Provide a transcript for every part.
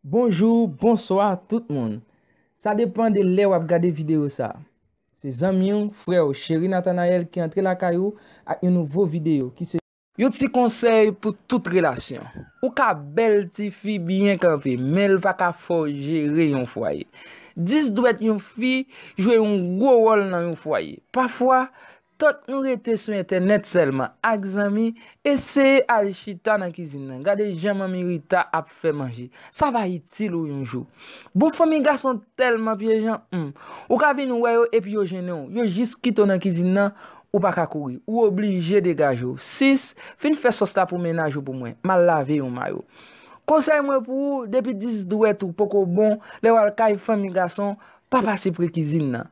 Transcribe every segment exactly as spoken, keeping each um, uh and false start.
Bonjou, bonswa tout moun. Sa depann de lè w ap gade videyo sa. Se zanmi w, frè w, Cheri Nathanael ki antre lakay ou ak yon nouvo videyo ki se yon ti konsèy pou tout relasyon. Ou ka bèl tifi byen kanpe, men l pa ka fè w jere yon fwaye. Dis dwèt yon fi jwe yon gwo wòl nan yon fwaye. Pafwa, tank nou rete sou entènèt sèlman ak zanmi, eseye al chita nan kizin nan. Gade jan Manmi Rita ap fè manje. Sa va itil ou yon jou. Bon, fanmi gason tèlman pyejan, hmm. Ou ka vin wè yo epi yo jennen w. Yo jis kite w nan kizin nan, ou pa ka kouri. Ou oblije degaje w. Sis, fin fè sòs la pou mennaj ou pou mwen. M al lave yon mayo. Konsèy mwen pou ou, depi dis dwèt ou poko bon, lè w al kay fanmi gason, pa pase pre kizin nan.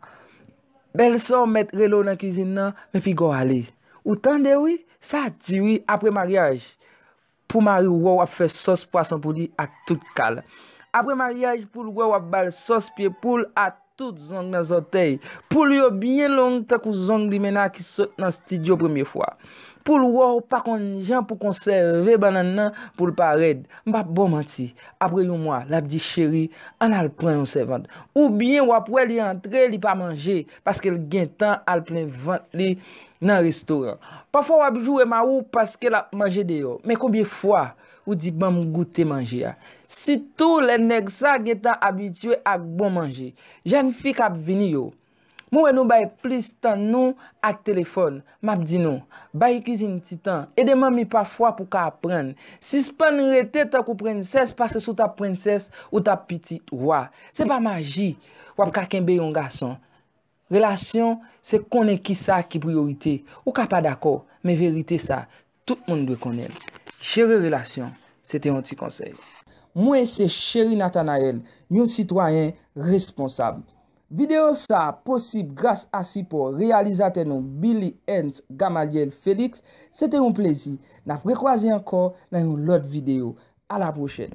Bèlsè w mèt rele w nan kizin nan, men piga w ale. Ou tande wi, sa di wi apre maryaj. Pou mari w wè w ap fè sòs pwason pou li ak tout kal. Apre maryaj, pou l wè w ap ba l sòs pye poul ak tout zong nan zòtèy. Poul yo byen long tankou zong limena ki sot nan estidyo premye fwa. Poul wè w pa konn jan pou konsève bannann nan pou l pa rèd. M p ap ba w manti. Apre yon mwa, l ap di, "Cheri, ann al pran yon sèvant." Oubyen w ap wè li antre, li pa manje, paske l gentan al plen vant li nan restoran. Pafwa w ap joure mari w paske l ap manje deyò. Men konbyen fwa ou di, "Ban m goute manje a"? Sitou lè nèg sa gentan abitye ak bon manje. Jèn fi k ap vini yo, mwen wè nou bay plis tan nou ak telefòn. M ap di nou, bay kizin ti tan. Ede manmi pafwa pou ka aprann. Sispann rete tankou prensès, paske si w t ap prensès, ou t ap pitit wa. Se pa maji w ap ka kenbe yon gason. Relasyon, se konnen kisa ki priyorite. Ou ka pa dakò, men verite sa, tout moun dwe konnen l. Jere relasyon, se te yon ti konsèy. Mwen se Cheri Nathanael, yon sitwayen responsab. Videyo sa a posib gras a sipò reyalizatè nou Billy Ernst Gamaliel Felix. Se te yon plezi. N ap rekwaze ankò nan yon lòt videyo. A la pwochèn.